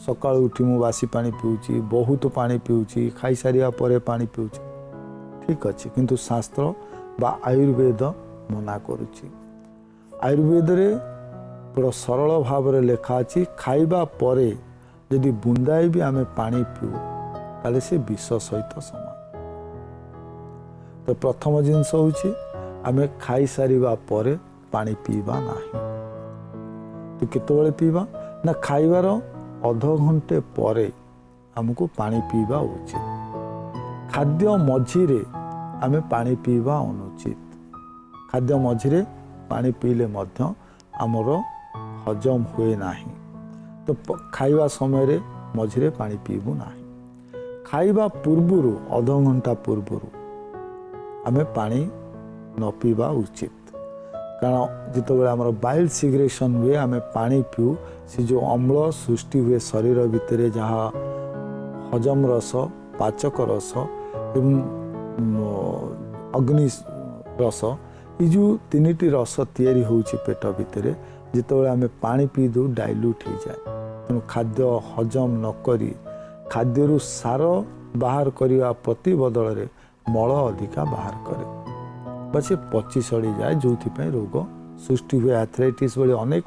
ସକାଳୁ ଉଠି ମୁଁ ବାସି ପାଣି ପିଉଛି, ବହୁତ ପାଣି ପିଉଛି, ଖାଇସାରିବା ପରେ ପାଣି ପିଉଛି, ଠିକ୍ ଅଛି, କିନ୍ତୁ ଶାସ୍ତ୍ର ବା ଆୟୁର୍ବେଦ ମନା କରୁଛି। ଆୟୁର୍ବେଦରେ ପୁରା ସରଳ ଭାବରେ ଲେଖା ଅଛି, ଖାଇବା ପରେ ଯଦି ବୁନ୍ଦାଏ ବି ଆମେ ପାଣି ପିଉ, ତାହେଲେ ସେ ବିଷ ସହିତ ସମାନ। ତ ପ୍ରଥମ ଜିନିଷ ହେଉଛି, ଆମେ ଖାଇସାରିବା ପରେ ପାଣି ପିଇବା ନାହିଁ। ତ କେତେବେଳେ ପିଇବା ନା, ଖାଇବାର ଅଧଘଣ୍ଟେ ପରେ ଆମକୁ ପାଣି ପିଇବା ଉଚିତ। ଖାଦ୍ୟ ମଝିରେ ଆମେ ପାଣି ପିଇବା ଅନୁଚିତ। ଖାଦ୍ୟ ମଝିରେ ପାଣି ପିଇଲେ ମଧ୍ୟ ଆମର ହଜମ ହୁଏ ନାହିଁ। ତ ଖାଇବା ସମୟରେ ମଝିରେ ପାଣି ପିଇବୁ ନାହିଁ। ଖାଇବା ପୂର୍ବରୁ ଅଧଘଣ୍ଟା ପୂର୍ବରୁ ଆମେ ପାଣି ନ ପିଇବା ଉଚିତ, କାରଣ ଯେତେବେଳେ ଆମର ବାଇଲ୍ ସିକ୍ରେସନ୍ ହୁଏ, ଆମେ ପାଣି ପିଉ, ସେ ଯେଉଁ ଅମ୍ଳ ସୃଷ୍ଟି ହୁଏ ଶରୀର ଭିତରେ, ଯାହା ହଜମ ରସ, ପାଚକ ରସ ଏବଂ ଅଗ୍ନି ରସ, ଏ ଯେଉଁ ତିନିଟି ରସ ତିଆରି ହେଉଛି ପେଟ ଭିତରେ, ଯେତେବେଳେ ଆମେ ପାଣି ପିଇ ଦେଉ, ଡାଇଲ୍ୟୁଟ୍ ହେଇଯାଏ। ତେଣୁ ଖାଦ୍ୟ ହଜମ ନ କରି ଖାଦ୍ୟରୁ ସାର ବାହାର କରିବା ପ୍ରତି ବଦଳରେ ମଳ ଅଧିକା ବାହାର କରେ ବା ସେ ପଚି ସଢ଼ିଯାଏ, ଯେଉଁଥିପାଇଁ ରୋଗ ସୃଷ୍ଟି ହୁଏ, ଆଥରାଇଟିସ୍ ଭଳି ଅନେକ